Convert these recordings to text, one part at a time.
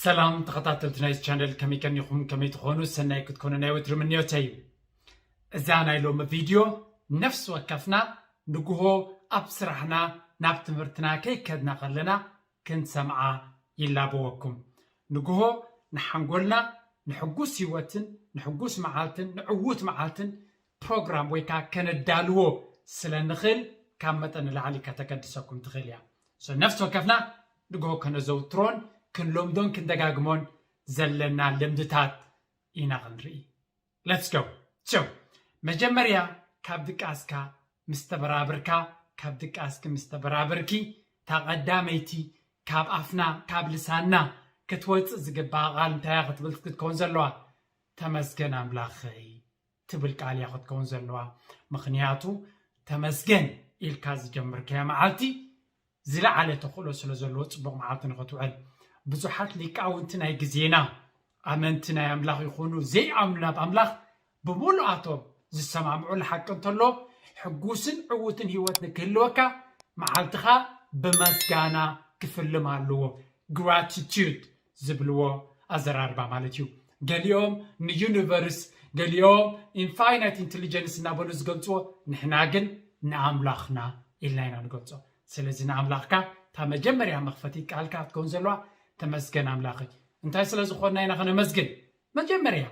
ሰላም ተኸታተልቲ ናይዚ ቻነል፣ ከመይ ቀኒኹም? ከመይ ትኾኑ? ሰናይ ክትኮኑ ናይ ወትሪ ምንዮተይ እዩ። እዛ ናይ ሎሚ ቪድዮ ነፍሲ ወከፍና ንግሆ ኣብ ስራሕና ናብ ትምህርትና ከይከድና ከለና ክንሰምዓ ይላበወኩም። ንግሆ ንሓንጎልና ንሕጉስ ህይወትን ንሕጉስ መዓልትን ንዕዉት መዓልትን ፕሮግራም ወይ ከዓ ከነዳልዎ ስለ ንኽእል ካብ መጠን ንላዕሊ ከተገድሰኩም ትኽእል እያ። So ነፍሲ ወከፍና ንግሆ ከነዘውትሮን ክንለምዶን ክንደጋግሞን ዘለና ልምድታት ኢና ክንርኢ። Let's go። So መጀመርያ ካብ ድቃስካ ምስ ተበራበርካ፣ ካብ ድቃስኪ ምስ ተበራበርኪ፣ እታ ቀዳመይቲ ካብ ኣፍና ካብ ልሳንና ክትወፅእ ዝግባእ ቃል እንታይ እያ ክትብል ክትከውን ዘለዋ? ተመስገን ኣምላኸይ ትብል ቃል እያ ክትከውን ዘለዋ። ምኽንያቱ ተመስገን ኢልካ ዝጀመርካያ መዓልቲ ዝለዓለ ተኽእሎ ስለ ዘለዎ ፅቡቕ መዓልቲ ንኽትውዕል። ብዙሓት ሊቃውንቲ ናይ ግዜና፣ ኣመንቲ ናይ ኣምላኽ ይኹኑ ዘይኣምኑ ናብ ኣምላኽ ብምሉኣቶም ዝሰማምዑሉ ሓቂ እንተሎ፣ ሕጉስን ዕዉትን ህይወት ንክህልወካ መዓልትኻ ብመስጋና ክፍልም ኣለዎ። ግራቲቱድ ዝብልዎ ኣዘራርባ ማለት እዩ። ገሊኦም ንዩኒቨርስ፣ ገሊኦም ኢንፋይናይት ኢንቴሊጀንስ እናበሉ ዝገልፅዎ፣ ንሕና ግን ንኣምላኽና ኢልና ኢና ንገልፆ። ስለዚ ንኣምላኽካ እታ መጀመርያ መኽፈቲት ቃልካ ክትከውን ዘለዋ ተመስገን ኣምላኸይ። እንታይ ስለ ዝኾንና ኢና ከነመስግን? መጀመርያ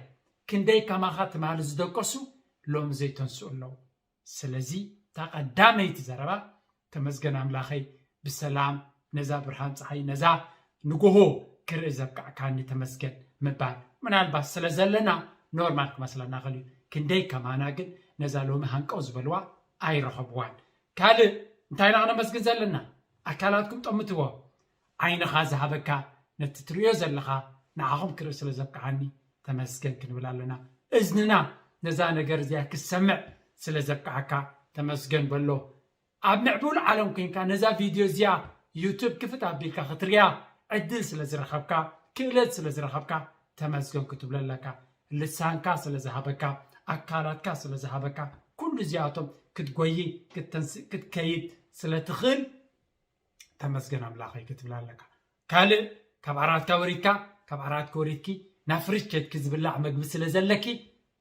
ክንደይ ከማኻ ትማሊ ዝደቀሱ ሎሚ ዘይተንስኡ ኣለዉ። ስለዚ እታ ቀዳመይቲ ዘረባ ተመስገን ኣምላኸይ ብሰላም ነዛ ብርሃን ፀሓይ ነዛ ንጎሆ ክርኢ ዘብቃዕካኒ ተመስገን ምባል። ምናልባት ስለ ዘለና ኖርማል ክመስለና ይኽእል እዩ። ክንደይ ከማና ግን ነዛ ሎሚ ሃንቀው ዝበልዋ ኣይረኸብዋን። ካልእ እንታይ ኢና ክነመስግን ዘለና? ኣካላትኩም ጠምትዎ። ዓይንኻ ዝሃበካ ነቲ ትርእዮ ዘለኻ ንዓኹም ክርኢ ስለ ዘብቅዓኒ ተመስገን ክንብል ኣለና። እዝንና ነዛ ነገር እዚኣ ክሰምዕ ስለ ዘብቅዓካ ተመስገን በሎ። ኣብ ምዕቡል ዓለም ኮይንካ ነዛ ቪድዮ እዚኣ ዩቱብ ክፍት ኣቢልካ ክትሪያ ዕድል ስለ ዝረኸብካ፣ ክእለት ስለ ዝረኸብካ ተመስገን ክትብሎ ኣለካ። ልሳንካ ስለ ዝሃበካ፣ ኣካላትካ ስለ ዝሃበካ፣ ኩሉ እዚኣቶም ክትጎይ ክትተንስእ ክትከይድ ስለ ትኽእል ተመስገን ኣምላኸይ ክትብል ኣለካ። ካልእ ካብ ዓራትካ ወሪድካ፣ ካብ ዓራትኪ ወሪድኪ ናብ ፍሪጅ ከድኪ ዝብላዕ መግቢ ስለ ዘለኪ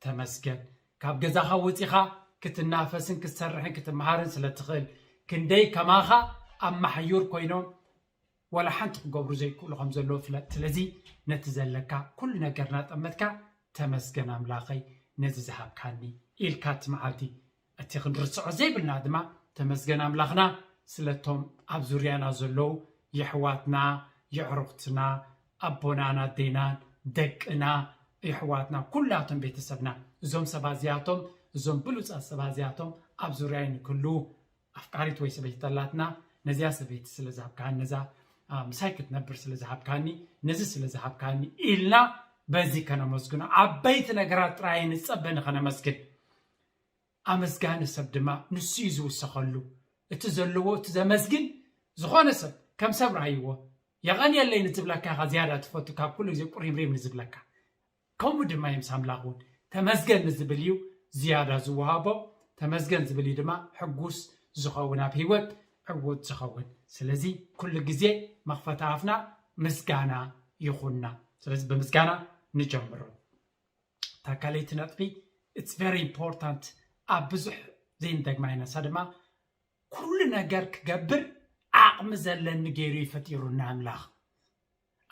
ተመስገን። ካብ ገዛኻ ወፂኻ ክትናፈስን ክትሰርሕን ክትመሃርን ስለ ትኽእል፣ ክንደይ ከማኻ ኣብ ማሕዩር ኮይኖም ዋላ ሓንቲ ክገብሩ ዘይክእሉ ከም ዘለዉ ፍለጥ። ስለዚ ነቲ ዘለካ ኩሉ ነገር እናጠመትካ ተመስገን ኣምላኸይ ነዚ ዝሃብካኒ ኢልካ እቲ መዓልቲ እቲ ክንርስዖ ዘይብልና ድማ ተመስገን ኣምላኽና ስለቶም ኣብ ዙርያና ዘለዉ የሕዋትና፣ የዕሩኽትና፣ ኣቦናን ኣዴናን፣ ደቅና፣ የሕዋትና፣ ኩላቶም ቤተሰብና፣ እዞም ሰባት እዚኣቶም፣ እዞም ብሉጻት ሰባት እዚኣቶም ኣብ ዙርያይ ንክህልዉ ኣፍቃሪት ወይ ሰበይቲ ተላትና ነዚኣ ሰበይቲ ስለ ዝሃብካኒ፣ ነዛ፣ አ፣ ምሳይ ክትነብር ስለ ዝሃብካኒ፣ ነዚ ስለ ዝሃብካኒ ኢልና በዚ ከነመስግኖ። ዓበይቲ ነገራት ጥራይ ንጸበ ንኸነመስግን። ኣመስጋኒ ሰብ ድማ ንሱ እዩ ዝውሰኸሉ። እቲ ዘለዎ፣ እቲ ዘመስግን ዝኾነ ሰብ ከም ሰብ ረኣይዎ። የቐንየለይ ንዝብለካ ኢኻ ዝያዳ ትፈቱ ካብ ኩሉ ግዜ ቁሪምሪም ንዝብለካ። ከምኡ ድማ እዩ ምስ ኣምላኽ እውን። ተመስገን ንዝብል እዩ ዝያዳ ዝወሃቦ። ተመስገን ዝብል እዩ ድማ ሕጉስ ዝኸውን፣ ኣብ ህይወት ዕዉት ዝኸውን። ስለዚ ኩሉ ግዜ መኽፈቲ ኣፍና ምስጋና ይኹንና። ስለዚ ብምስጋና ንጀምሮ። እታ ካልኣይቲ ነጥቢ፣ it's very important፣ ኣብ ብዙሕ ዘይንደግማ ኢና። ንሳ ድማ ኩሉ ነገር ክገብር ዓቕሚ ዘለኒ ገይሩ እዩ ፈጢሩኒ ኣምላኽ።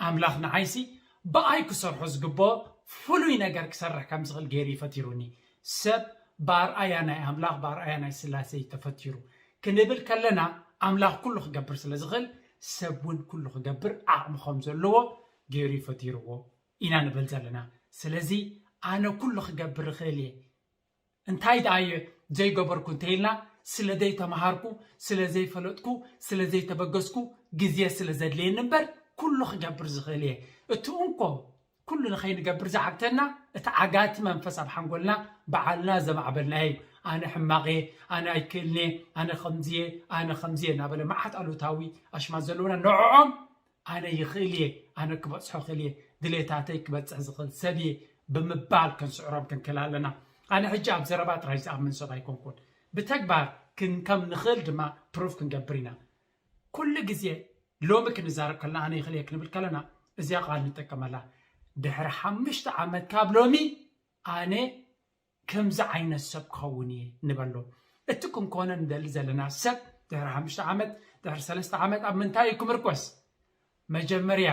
ኣምላኽ ንዓይሲ ብኣይ ክሰርሖ ዝግብኦ ፍሉይ ነገር ክሰርሕ ከም ዝኽእል ገይሩ እዩ ፈጢሩኒ። ሰብ ብኣርኣያ ናይ ኣምላኽ፣ ብኣርኣያ ናይ ስላሴ እዩ ተፈጢሩ ክንብል ከለና፣ ኣምላኽ ኩሉ ክገብር ስለ ዝኽእል፣ ሰብ እውን ኩሉ ክገብር ዓቕሚ ከም ዘለዎ ገይሩ እዩ ፈጢርዎ ኢና ንብል ዘለና። ስለዚ ኣነ ኩሉ ክገብር እኽእል እየ። እንታይ ደኣ እየ ዘይገበርኩ እንተኢልና፣ ስለ ዘይተምሃርኩ፣ ስለ ዘይፈለጥኩ፣ ስለ ዘይተበገስኩ፣ ግዜ ስለ ዘድልየኒ እምበር፣ ኩሉ ክገብር ዝኽእል እየ። እቲ እንኮ ኩሉ ንኸይንገብር ዝዓግተና፣ እቲ ዓጋቲ መንፈስ ኣብ ሓንጎልና ባዕልና ዘማዕበልናዮ እዩ። ኣነ ሕማቕ እየ፣ ኣነ ኣይክእልን እየ፣ ኣነ ከምዚ እየ፣ ኣነ ከምዚ እየ እናበለ መዓት ኣሉታዊ ኣሽማት ዘለውና፣ ንዕኦም ኣነ ይኽእል እየ፣ ኣነ ክበጽሖ እኽእል እየ፣ ድሌታተይ ክበጽሕ ዝኽእል ሰብ እየ ብምባል ክንስዕሮም ክንክእል ኣለና። ኣነ ሕጂ ኣብ ዘረባ ጥራይ ዝኣምን ሰብ ኣይኮንኩን። ብተግባር ክንከም ንኽእል ድማ ፕሩፍ ክንገብር ኢና። ኩሉ ግዜ ሎሚ ክንዛረብ ከለና ኣነ ይኽእል እየ ክንብል ከለና፣ እዚኣ ቃል ንጠቀመላ። ድሕሪ ሓሙሽተ ዓመት ካብ ሎሚ ኣነ ከምዚ ዓይነት ሰብ ክኸውን እየ ንበሎ። እቲ ክንኮነ ንደሊ ዘለና ሰብ ድሕሪ ሓሙሽተ ዓመት፣ ድሕሪ ሰለስተ ዓመት ኣብ ምንታይ እዩ ክምርኮስ? መጀመርያ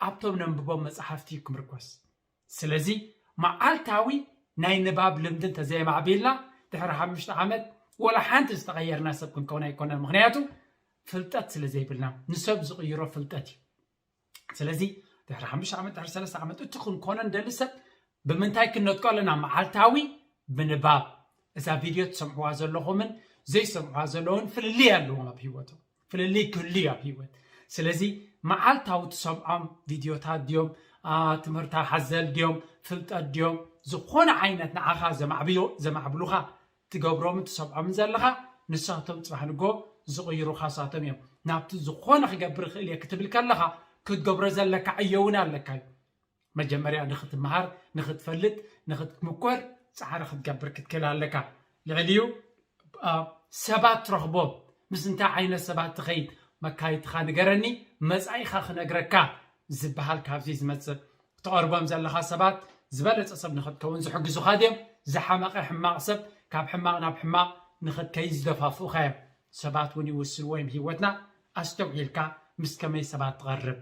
ኣብቶም ነንብቦም መጽሓፍቲ እዩ ክምርኮስ። ስለዚ መዓልታዊ ናይ ንባብ ልምዲ እንተዘየማዕቢልና ድሕሪ ሓሙሽተ ዓመት ወላ ሓንቲ ዝተቐየርና ሰብ ክንከውን ኣይኮነን። ምኽንያቱ ፍልጠት ስለ ዘይብልና፣ ንሰብ ዝቕይሮ ፍልጠት እዩ። ስለዚ ድሕሪ ሓሙሽተ ዓመት፣ ድሕሪ ሰለስተ ዓመት እቲ ክንኮነ ንደሊ ሰብ ብምንታይ ክንነጥቆ ኣለና? መዓልታዊ ብንባብ። እዛ ቪድዮ ትሰምዕዋ ዘለኹምን ዘይሰምዕዋ ዘለውን ፍልልይ ኣለዎም ኣብ ህይወቶም። ፍልልይ ክህሉ እዩ ኣብ ህይወት። ስለዚ መዓልታዊ ትሰምዖም ቪድዮታት ድዮም፣ ትምህርታ ሓዘል ድዮም፣ ፍልጠት ድዮም፣ ዝኾነ ዓይነት ንዓኻ ዘማዕብዮ ዘማዕብሉኻ ትገብሮምን ትሰምዖምን ዘለኻ፣ ንሳቶም ጽባሕ ንጎ ዝቕይሩኻ ሳቶም እዮም። ናብቲ ዝኾነ ክገብር ይኽእል እየ ክትብል ከለኻ ክትገብሮ ዘለካ ዕዮ እውን ኣለካ እዩ። መጀመርያ ንኽትመሃር፣ ንኽትፈልጥ፣ ንኽትምኮር ጻዕሪ ክትገብር ክትክእል ኣለካ። ልዕሊኡ ሰባት ትረኽቦም፣ ምስ እንታይ ዓይነት ሰባት ትኸይድ፣ መካይትኻ ንገረኒ፣ መጻኢኻ ክነግረካ ዝበሃል ካብዚ ዝመጽእ። ትቐርቦም ዘለኻ ሰባት ዝበለጸ ሰብ ንኽትከውን ዝሕግዙኻ ድዮም? ዝሓመቐ ሕማቕ ሰብ ካብ ሕማቕ ናብ ሕማቕ ንኽትከይድ ዝደፋፍኡኻ እዮም። ሰባት እውን ይውስንዎ እዮም ህይወትና። ኣስተውዒልካ ምስ ከመይ ሰባት ትቐርብ።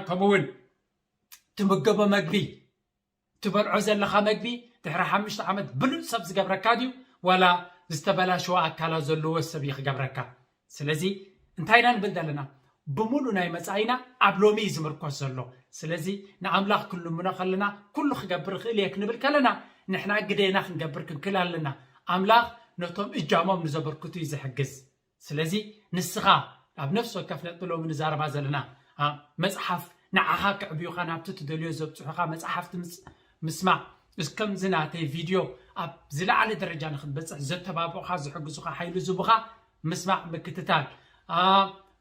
ከምኡ እውን ትምገቦ መግቢ፣ ትበልዖ ዘለኻ መግቢ ድሕሪ ሓሙሽተ ዓመት ብሉጽ ሰብ ዝገብረካ ድዩ ዋላ ዝተበላሸወ ኣካላት ዘለዎ ሰብ እዩ ክገብረካ? ስለዚ እንታይ ኢና ንብል ዘለና? ብምሉእ ናይ መጻኢና ኣብ ሎሚ እዩ ዝምርኮስ ዘሎ። ስለዚ ንኣምላኽ ክንልምኖ ከለና ኩሉ ክገብር ይኽእል እየ ክንብል ከለና ንሕና ግደና ክንገብር ክንክእል ኣለና። ኣምላኽ ነቶም እጃሞም ንዘበርክቱ እዩ ዝሕግዝ። ስለዚ ንስኻ ኣብ ነፍሲ ወከፍ ነጥቢ ሎሚ ንዛረባ ዘለና መፅሓፍ ንዓኻ ክዕብዩኻ ናብቲ ትደልዮ ዘብፅሑኻ መፅሓፍቲ ምስማዕ፣ እስከምዚ ናተይ ቪድዮ ኣብ ዝለዓለ ደረጃ ንክትበፅሕ ዘተባብዑኻ ዝሕግዙኻ ሓይሊ ዝቡኻ ምስማዕ ምክትታል፣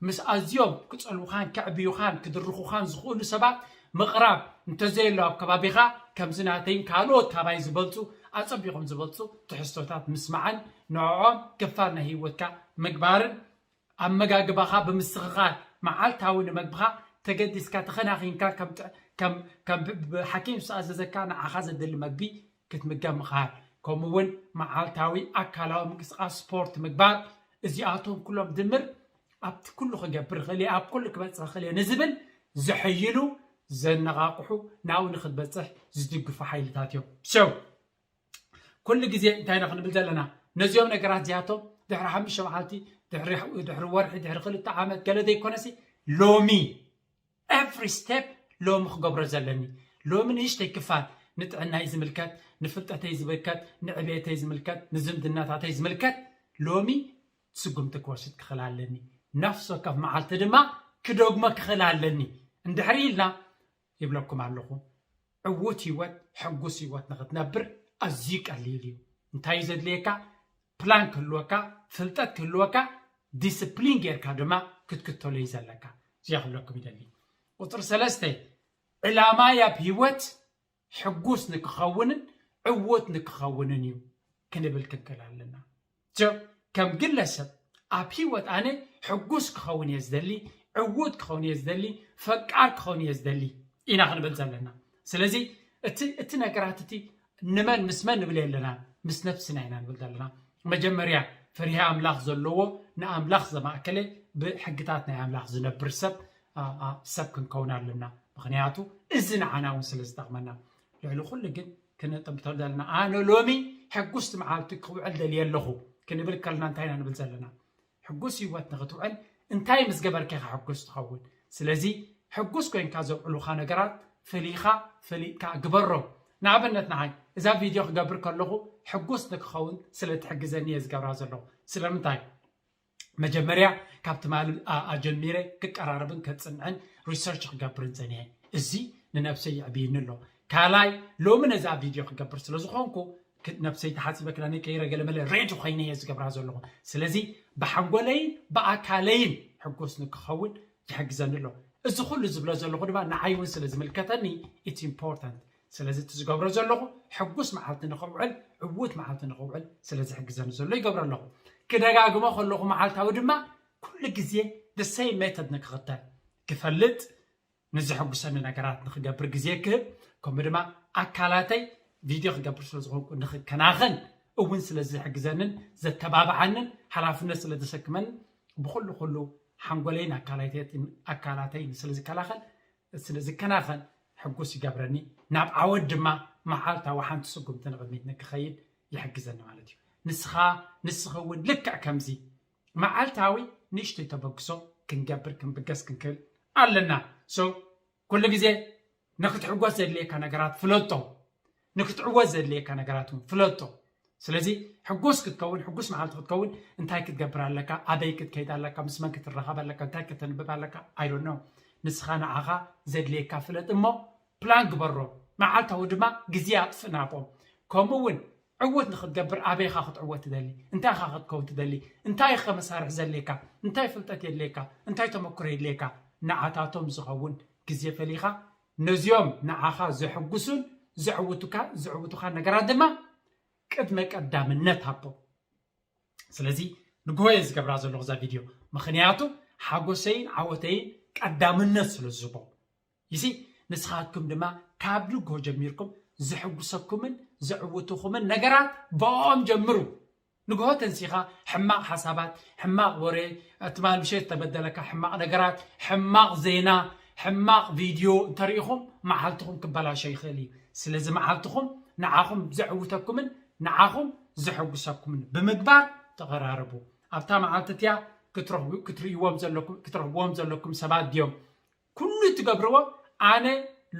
ምስ ኣዝዮም ክፀልውኻን ከዕብዩኻን ክድርኹኻን ዝኽእሉ ሰባት ምቕራብ፣ እንተዘየሎ ኣብ ከባቢኻ ከምዚ ናተይን ካልኦት ካባይ ዝበልፁ ኣፀቢቖም ዝበልፁ ትሕዝቶታት ምስማዕን ንዕኦም ክፋል ናይ ህይወትካ ምግባርን ኣመጋግባኻ ብምስትኽኻል መዓልታዊ ንመግብኻ ተገዲስካ ተኸናኺንካ ከም ብሓኪም ዝተኣዘዘካ ንዓኻ ዘደሊ መግቢ ክትምገብ ምኽኣል፣ ከምኡ እውን መዓልታዊ ኣካላዊ ምንቅስቃስ ስፖርት ምግባር፣ እዚኣቶም ኩሎም ድምር ኣብቲ ኩሉ ክገብር ይኽእል እየ፣ ኣብ ኩሉ ክበፅሕ ይኽእል እየ ንዝብል ዘሐይሉ፣ ዘነቓቕሑ፣ ናብኡ ንክትበፅሕ ዝድግፉ ሓይልታት እዮም። So ኩሉ ግዜ እንታይ ኢና ክንብል ዘለና? ነዚኦም ነገራት እዚኣቶም ድሕሪ ሓሙሽተ መዓልቲ፣ ድሕሪ ወርሒ፣ ድሕሪ ክልተ ዓመት ገለ ዘይኮነሲ ሎሚ every step ሎሚ ክገብሮ ዘለኒ፣ ሎሚ ንእሽተይ ክፋል ንጥዕናይ ዝምልከት፣ ንፍልጠተይ ዝምልከት፣ ንዕቤተይ ዝምልከት፣ ንዝምድናታተይ ዝምልከት ሎሚ ስጉምቲ ክወስድ ክኽእል ኣለኒ። ነፍሲ ወከፍ መዓልቲ ድማ ክደግሞ ክኽእል ኣለኒ። እንድሕሪ ኢልና ይብለኩም ኣለኹ፣ ዕዉት ህይወት፣ ሕጉስ ህይወት ንኽትነብር ኣዝዩ ቀሊል እዩ። እንታይ እዩ ዘድልየካ? ፕላን ክህልወካ፣ ፍልጠት ክህልወካ፣ ዲስፕሊን ጌርካ ድማ ክትክተሎ እዩ ዘለካ። እዚኣ ክብለኩም ይደሊ። ቁፅሪ ሰለስተ፣ ዕላማይ ኣብ ህይወት ሕጉስ ንክኸውንን ዕዉት ንክኸውንን እዩ ክንብል ክንክእል ኣለና። ከም ግለሰብ ኣብ ህይወት ኣነ ሕጉስ ክኸውን እየ ዝደሊ፣ ዕዉት ክኸውን እየ ዝደሊ፣ ፈቃር ክኸውን እየ ዝደሊ ኢና ክንብል ዘለና። ስለዚ እቲ እቲ ነገራት እቲ ንመን ምስ መን ንብል የለና፣ ምስ ነብስና ኢና ንብል ዘለና። መጀመርያ ፈሪሃ ኣምላኽ ዘለዎ ንኣምላኽ ዘማእከለ ብሕግታት ናይ ኣምላኽ ዝነብር ሰብ ሰብ ክንከውን ኣለና። ምኽንያቱ እዚ ንዓና እውን ስለ ዝጠቕመና። ልዕሊ ኩሉ ግን ክነጠብቶ ዘለና ኣነ ሎሚ ሕጉስቲ መዓልቲ ክውዕል ደልየ ኣለኹ ክንብል ከለና እንታይ ኢና ንብል ዘለና? ሕጉስ ህይወት ንኽትውዕል እንታይ ምስ ገበርካ ኢኻ ሕጉስ ትኸውን? ስለዚ ሕጉስ ኮይንካ ዘውዕሉኻ ነገራት ፈሊኻ ፈሊጥካ ግበሮም። ንኣብነት ንዓይ እዛ ቪድዮ ክገብር ከለኹ ሕጉስ ንክኸውን ስለ ትሕግዘኒ እየ ዝገብራ ዘለኹ። ስለምንታይ? መጀመርያ ካብ ትማሊ ኣጀሚረ ክቀራረብን ከፅንዕን ሪሰርች ክገብርን ፀኒሐ። እዚ ንነብሰይ የዕብይኒ ኣሎ። ካልኣይ ሎሚ ነዛ ቪድዮ ክገብር ስለ ዝኾንኩ ነብሰይ ተሓፂበ ክዳነይ ቀይረ ገለመለ ሬዲ ኮይነ እየ ዝገብራ ዘለኹ። ስለዚ ብሓንጎለይን ብኣካለይን ሕጉስ ንክኸውን ይሕግዘኒ ኣሎ። እዚ ኩሉ ዝብሎ ዘለኹ ድማ ንዓይ እውን ስለ ዝምልከተኒ it's important። ስለዚ እቲ ዝገብሮ ዘለኹ ሕጉስ መዓልቲ ንኽውዕል ዕዉት መዓልቲ ንኽውዕል ስለ ዝሕግዘኒ ዘሎ ይገብሮ ኣለኹ። ክደጋግሞ ከለኹ መዓልታዊ ድማ ኩሉ ግዜ the same method ንክኽተል ክፈልጥ ንዝሕጉሰኒ ነገራት ንክገብር ግዜ ክህብ፣ ከምኡ ድማ ኣካላተይ ቪድዮ ክገብር ስለ ዝኾንኩ ንክከናኸን እውን ስለ ዝሕግዘንን ዘተባብዓንን ሓላፍነት ስለ ዘሰክመን ብኩሉ ኩሉ ሓንጎለይን ኣካላተይን ኣካላተይን ስለ ዝከላኸል ስለ ዝከናኸን ሕጉስ ይገብረኒ። ናብ ዓወት ድማ መዓልታዊ ሓንቲ ስጉምቲ ንቕድሚት ንክኸይድ ይሕግዘኒ ማለት እዩ። ንስኻ ንስኺ እውን ልክዕ ከምዚ መዓልታዊ ንእሽተይ ተበግሶ ክንገብር ክንብገስ ክንክእል ኣለና። So ኩሉ ግዜ ንክትሕጎስ ዘድልየካ ነገራት ፍለጦ፣ ንክትዕወት ዘድልየካ ነገራት እውን ፍለጦ። ስለዚ ሕጉስ ክትከውን፣ ሕጉስ መዓልቲ ክትከውን እንታይ ክትገብር ኣለካ? ኣበይ ክትከይድ ኣለካ? ምስ መን ክትረኸብ ኣለካ? እንታይ ከተንብብ ኣለካ? I don't know። ንስኻ ንዓኻ ዘድልየካ ፍለጥ እሞ ፕላን ግበሮ። መዓልታዊ ድማ ግዜ ኣጥፍእ ናብኦም። ከምኡ እውን ዕውት ንክትገብር ኣበይኻ ክትዕወት ትደሊ? እንታይ ኢኻ ክትከውን ትደሊ? እንታይ ኢኻ መሳርሒ ዘድልየካ? እንታይ ፍልጠት የድልየካ? እንታይ ተመክሮ የድልየካ? ንዓታቶም ዝኸውን ግዜ ፈሊኻ ነዚኦም ንዓኻ ዘሕጉሱን ዘዕውቱካ ዘዕውቱኻ ነገራት ድማ ቅድመ ቀዳምነት ሃቦ። ስለዚ ንግሆ እየ ዝገብራ ዘለኹ እዛ ቪድዮ፣ ምኽንያቱ ሓጎሰይን ዓወተይን ቀዳምነት ስለ ዝህቦ። ይሲ ንስኻትኩም ድማ ካብ ንግሆ ጀሚርኩም ዘሕጉሰኩምን ዘዕውቱኹምን ነገራት ብኦም ጀምሩ። ንግሆ ተንሲኻ ሕማቕ ሓሳባት፣ ሕማቕ ወሬ፣ ትማል ምሸት ተበደለካ ሕማቕ ነገራት፣ ሕማቕ ዜና፣ ሕማቕ ቪድዮ እንተሪኢኹም መዓልትኹም ክበላሾ ይኽእል እዩ። ስለዚ መዓልትኹም ንዓኹም ዘዕውተኩምን ንዓኹም ዘሐጉሰኩምን ብምግባር ተቐራረቡ። ኣብታ መዓልቲ እቲኣ ክትረኽቡ- ክትርእይዎም ዘለኩም- ክትረኽብዎም ዘለኩም ሰባት ድዮም? ኩሉ እትገብርዎ ኣነ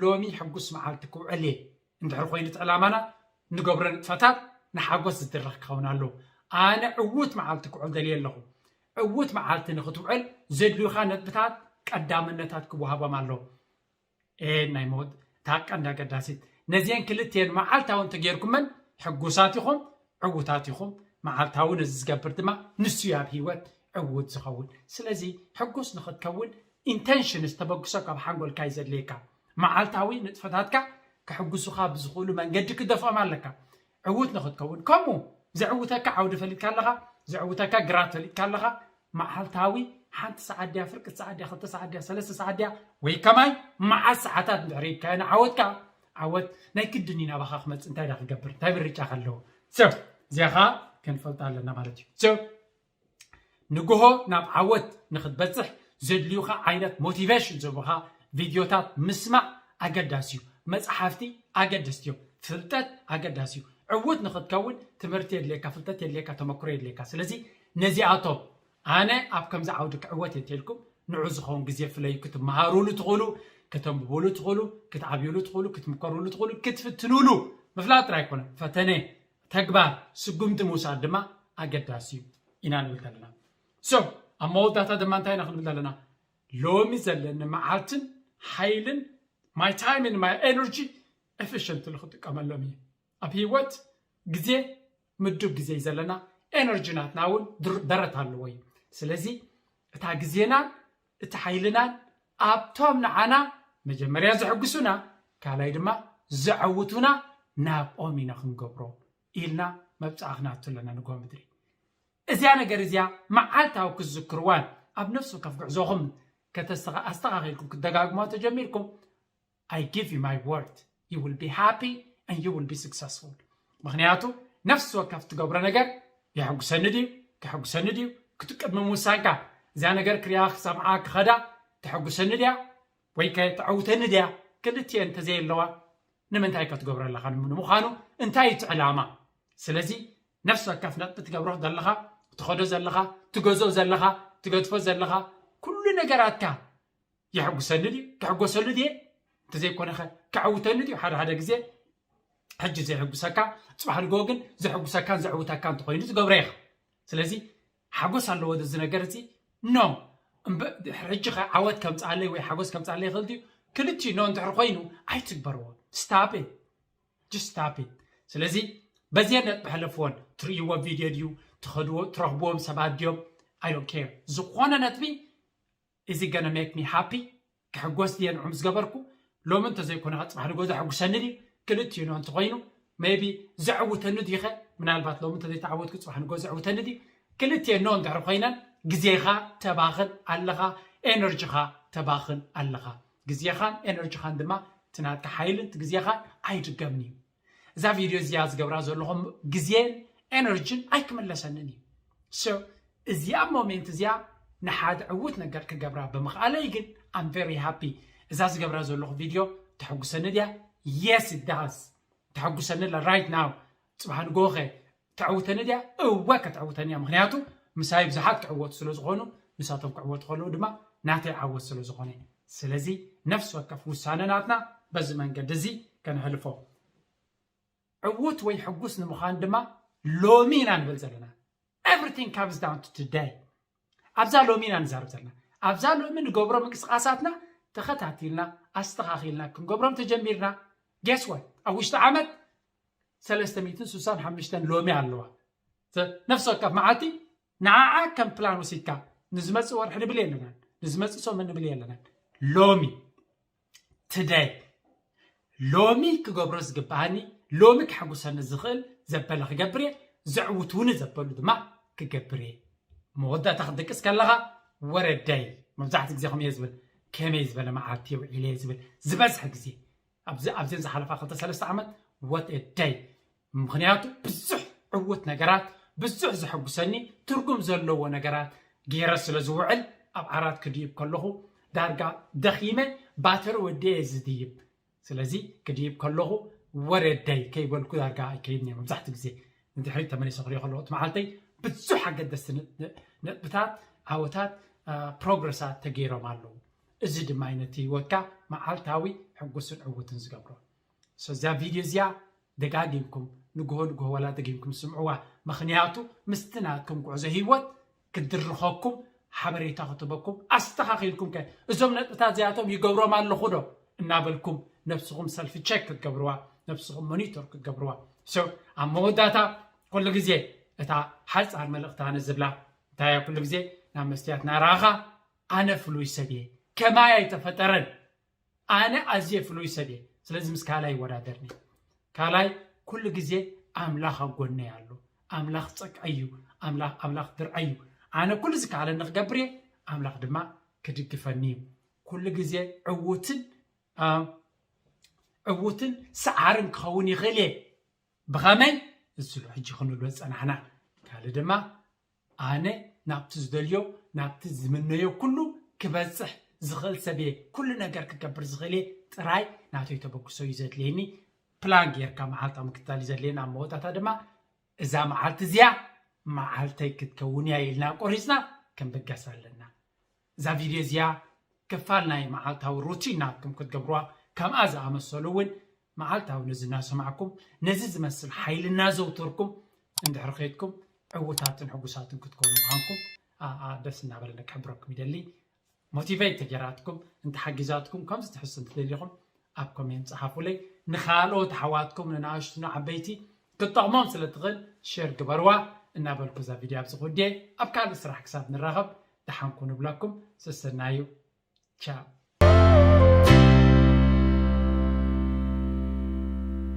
ሎሚ ሕጉስ መዓልቲ ክውዕል እየ እንድሕር ኮይኑ እቲ ዕላማና ንገብሮ ንጥፈታት ንሓጎስ ዝድረኽ ክኸውን ኣለዎ። ኣነ ዕዉት መዓልቲ ክውዕል ደልየ ኣለኹ። ዕዉት መዓልቲ ንክትውዕል ዘድልዩኻ ነጥብታት ቀዳምነታት ክወሃቦም ኣለዎ። ኤ ናይ መወድ እታ ቀንዲ ኣገዳሲት ነዚአን ክልቲኤን መዓልታዊ እንተጌርኩመን ሕጉሳት ኢኹም፣ ዕዉታት ኢኹም። መዓልታዊ ነዚ ዝገብር ድማ ንሱ እዩ ኣብ ህይወት ዕዉት ዝኸውን። ስለዚ ሕጉስ ንክትከውን ኢንተንሽንስ ተበግሶ ካብ ሓንጎልካ እዩ ዘድልየካ። መዓልታዊ ንጥፈታትካ ከሕጉሱኻ ብዝኽእሉ መንገዲ ክደፍኦም ኣለካ። ዕዉት ንክትከውን ከምኡ ዘዕውተካ ዓውዲ ፈሊጥካ ኣለኻ፣ ዘዕውተካ ግራት ፈሊጥካ ኣለኻ። መዓልታዊ ሓንቲ ሰዓት ድያ ፍርቂ ሰዓት ድያ ክልተ ሰዓት ድያ ሰለስተ ሰዓት ድያ ወይ ከማይ መዓት ሰዓታት እንድሕር ሂብካዮ ንዓወትካ ዓወት ናይ ግድን እዩ ናባኻ ክመፅእ። እንታይ ዳ ክገብር እንታይ ምርጫ ከለዎ ሰብ እዚኣ ከዓ ክንፈልጣ ኣለና ማለት እዩ። ሰብ ንግሆ ናብ ዓወት ንክትበፅሕ ዘድልዩካ ዓይነት ሞቲቬሽን ዝህቡካ ቪድዮታት ምስማዕ ኣገዳሲ እዩ። መፅሓፍቲ ኣገደስቲ እዮም። ፍልጠት ኣገዳሲ እዩ። ዕውት ንክትከውን ትምህርቲ የድልየካ፣ ፍልጠት የድልየካ፣ ተመክሮ የድልየካ። ስለዚ ነዚኣቶም ኣነ ኣብ ከምዚ ዓውዲ ክዕወት እየ እንተልኩም ንዑ ዝኸውን ግዜ ፍለዩ። ክትመሃሩሉ ትኽእሉ፣ ከተንብቡሉ ትኽእሉ፣ ክትዓብዩሉ ትኽእሉ፣ ክትምከሩሉ ትኽእሉ፣ ክትፍትኑሉ ምፍላጥ ጥራይ ኣይኮነን። ፈተነ፣ ተግባር፣ ስጉምቲ ምውሳድ ድማ ኣገዳሲ እዩ ኢና ንብል ዘለና። So ኣብ መወዳእታ ድማ እንታይ ኢና ክንብል ዘለና? ሎሚ ዘለኒ መዓልትን ሓይልን my time and my energy efficiently ክጥቀመሎም እየ። ኣብ ህይወት ግዜ ምዱብ ግዜ እዩ ዘለና። ኤነርጂ ናትና እውን ድር- ደረት ኣለዎ እዩ። ስለዚ እታ ግዜናን እቲ ሓይልናን ኣብቶም ንዓና መጀመርያ ዘሐጉሱና ካልኣይ ድማ ዘዐውቱና ናብኦም ኢና ክንገብሮ ኢልና መብፅዓ ክናቱ ኣለና ንግሆ ምድሪ። እዚኣ ነገር እዚኣ መዓልታዊ ክትዝክርዋን ኣብ ነፍሲ ወከፍ ጉዕዞኹም ከተስተኻ- ኣስተኻኺልኩም ክትደጋግሞ ተጀሚርኩም I give you my word, you will be happy and you will be successful። ምክንያቱ ነፍሲ ወከፍ ትገብሮ ነገር የሐጉሰኒ ድዩ ከሐጉሰኒ ድዩ ክትቅድሚ ምውሳንካ እዚኣ ነገር ክሪኣ ክሰምዓ ክኸዳ ተሐጉሰኒ ድያ ወይ ከ ተዐውተኒ ድያ? ክልቲኤን እንተዘየለዋ ንምንታይ ከ ትገብሮ ኣለኻ? ንምዃኑ እንታይ እዩ እቲ ዕላማ? ስለዚ ነፍሲ ወከፍ ነጥቢ ትገብሮ ዘለኻ ትኸዶ ዘለኻ ትገዝኦ ዘለኻ ትገድፎ ዘለኻ ኩሉ ነገራትካ የሐጉሰኒ ድዩ ክሕጎሰሉ ድየ እንተዘይኮነ ከ ከዐውተኒ ድዩ? ሓደ ሓደ ግዜ ሕጂ ዘይሕጉሰካ ፅባሕ ንግሆ ግን ዘሕጉሰካን ዘዕውተካ እንተኮይኑ ትገብሮ ኢኻ። ስለዚ ሓጎስ ኣለዎ እዚ ነገር እዚ ኖ እምበ- ሕጂ ከ ዓወት ከምፅኣለይ ወይ ሓጎስ ከምፅኣለይ ይኽእል ድዩ? ክልቲኡ ኖ እንድሕር ኮይኑ ኣይትግበርዎ። Stop it. Just stop it. ስለዚ በዚአን ነጥቢ ሕለፍዎን። ትርእይዎ ቪድዮ ድዩ ትኸድዎ ትረኽብዎም ሰባት ድዮም? I don't care። ዝኾነ ነጥቢ is it gonna make me happy? ክሕጎስ ድየ ንዑ ምስ ገበርኩ? ሎሚ እንተዘይኮነ ከዓ ፅባሕ ንግሆ ዘሐጉሰኒ ድዩ? ክልቲኡ ኖ እንተኮይኑ maybe ዘዕውተኒ ድዩ ኸ? ምናልባት ሎሚ እንተዘይተዓወትኩ ፅባሕ ንግሆ ዘዕውተኒ ድዩ? ክልቲኤን ኖ እንድሕር ኮይነን ግዜኻ ተባኽን ኣለኻ፣ ኤነርጂኻ ተባኽን ኣለኻ። ግዜኻን ኤነርጂኻን ድማ እቲ ናትካ ሓይልን እቲ ግዜኻን ኣይድገምን እዩ። እዛ ቪድዮ እዚኣ ዝገብራ ዘለኹም ግዜን ኤነርጂን ኣይክምለሰንን እዩ። So እዚኣ ሞሜንት እዚኣ ንሓደ ዕዉት ነገር ክገብራ ብምኽኣለይ ግን I'm very happy። እዛ ዝገብራ ዘለኹ ቪድዮ ተሐጉሰኒ ድያ? Yes it does። ተሐጉሰኒ ኣላ right now። ፅባሕ ንግሆኸ ተዕውተኒ ድያ? እወ ከተዕውተኒ እያ። ምክንያቱ ምሳይ ብዙሓት ክዕወቱ ስለ ዝኾኑ ንሳቶም ክዕወቱ ከለዉ ድማ ናተይ ዓወት ስለ ዝኾነ። ስለዚ ነፍሲ ወከፍ ውሳነ ናትና በዚ መንገዲ እዚ ከነሕልፎ። ዕዉት ወይ ሕጉስ ንምዃን ድማ ሎሚ ኢና ንብል ዘለና። Everything comes down to today። ኣብዛ ሎሚ ኢና ንዛረብ ዘለና። ኣብዛ ሎሚ ንገብሮ ምንቅስቃሳትና ተኸታቲልና ኣስተኻኺልና ክንገብሮም ተጀሚርና guess what ኣብ ውሽጢ ዓመት ሰለስተ ሚእትን ስሳን ሓሙሽተን ሎሚ ኣለዋ። ነፍሲ ወከፍ መዓልቲ ንዓዓ ከም ፕላን ወሲድካ ንዝመፅእ ወርሒ ንብል የለናን፣ ንዝመፅእ ሰሙን ንብል የለናን። ሎሚ today ሎሚ ክገብሮ ዝግብኣኒ ሎሚ ከሐጉሰኒ ዝኽእል ዘበለ ክገብር እየ። ዘዕውትውኒ ዘበሉ ድማ ክገብር እየ። መወዳእታ ክትድቅስ ከለኻ ወረደይ መብዛሕትኡ ግዜ ከምየ ዝብል ከመይ ዝበለ መዓልቲ የውዒለ እየ ዝብል ዝበዝሐ ግዜ ኣብዚ ኣብዘን ዝሓለፋ ክልተ ሰለስተ ዓመት what a day። ምኽንያቱ ብዙሕ ዕዉት ነገራት ብዙሕ ዘሐጉሰኒ ትርጉም ዘለዎ ነገራት ገይረ ስለ ዝውዕል ኣብ ዓራት ክድይብ ከለኹ ዳርጋ ደኺመ ባተሪ ወዲኤ እየ ዝድይብ። ስለዚ ክድይብ ከለኹ ወረደይ ከይበልኩ ዳርጋ ኣይከይድን እየ። መብዛሕትኡ ግዜ ንድሕሪት ተመሊሰ ክሪኦ ከለኹ እቲ መዓልተይ ብዙሕ ኣገደስቲ ነጥብታት ዓወታት ፕሮግረሳት ተገይሮም ኣለዉ። እዚ ድማ እዩ ነቲ ህይወትካ መዓልታዊ ሕጉስን ዕዉትን ዝገብሮ። እዛ ቪድዮ እዚኣ ደጋጊምኩም ንግሆ ንግሆ ዋላ ደጊምኩም ስምዕዋ። ምኽንያቱ ምስቲ ናትኩም ጉዕዞ ህይወት ክድርኸኩም ሓበሬታ ክትበኩም ኣስተኻኺልኩም ከ እዞም ነጥብታት እዚኣቶም ይገብሮም ኣለኹ ዶ እናበልኩም ነብስኹም ሰልፊ ቸክ ክትገብርዋ ነብስኹም ሞኒቶር ክትገብርዋ። So ኣብ መወዳእታ ኩሉ ግዜ እታ ሓፃር መልእኽቲ ኣነ ዝብላ እንታይ ኩሉ ግዜ ናብ መስትያት ናራኻ ኣነ ፍሉይ ሰብ እየ ከማይ ኣይተፈጠረን ኣነ ኣዝየ ፍሉይ ሰብ እየ። ስለዚ ምስ ካልኣይ ይወዳደርኒ። ካልኣይ ኩሉ ግዜ ኣምላኽ ኣብ ጎነይ ኣሎ። ኣምላኽ ፀግዐይ እዩ። ኣምላኽ ኣምላኽ ድርዐይ እዩ። ኣነ ኩሉ ዝከኣለኒ ክገብር እየ። ኣምላኽ ድማ ክድግፈኒ እዩ። ኩሉ ግዜ ዕዉትን ዕዉትን ሰዓርን ክኸውን ይኽእል እየ። ብኸመይ? እሱ ሕጂ ክንብሎ ዝፀናሕና ካልእ ድማ ኣነ ናብቲ ዝደልዮ ናብቲ ዝምነዮ ኩሉ ክበፅሕ ዝኽእል ሰብ እየ። ኩሉ ነገር ክገብር ዝኽእል እየ። ጥራይ ናተይ ተበግሶ እዩ ዘድልየኒ። ፕላን ጌርካ መዓልታዊ ምክትታል እዩ ዘድልየኒ። ኣብ መወዳእታ ድማ እዛ መዓልቲ እዚኣ መዓልተይ ክትከውን እያ ኢልና ቆሪፅና ክንብገስ ኣለና። እዛ ቪድዮ እዚኣ ክፋል ናይ መዓልታዊ ሩቲን ናትኩም ክትገብርዋ ከምኣ ዝኣመሰሉ እውን መዓልታዊ ነዚ እናሰማዕኩም ነዚ ዝመስል ሓይሊ እናዘውተርኩም እንድሕር ከይድኩም ዕውታትን ሕጉሳትን ክትኮኑ ምዃንኩም ደስ እናበለኒ ክሕብረኩም ይደሊ። ሞቲቬት ተገይራትኩም እንተሓጊዛትኩም ከምዚ ትሕሱ እንትደሊኹም ኣብ ኮሜንት ፀሓፉለይ። ንኻልኦት ኣሕዋትኩም ንናእሽቱ ንዓበይቲ ክትጠቕሞም ስለ ትኽእል ሼር ግበርዋ እናበልኩ እዛ ቪድዮ ኣብዚ ክውድየ ኣብ ካልእ ስራሕ ክሳብ ንራኸብ ደሓንኩ ንብለኩም። ሰሰናዩ ቻው።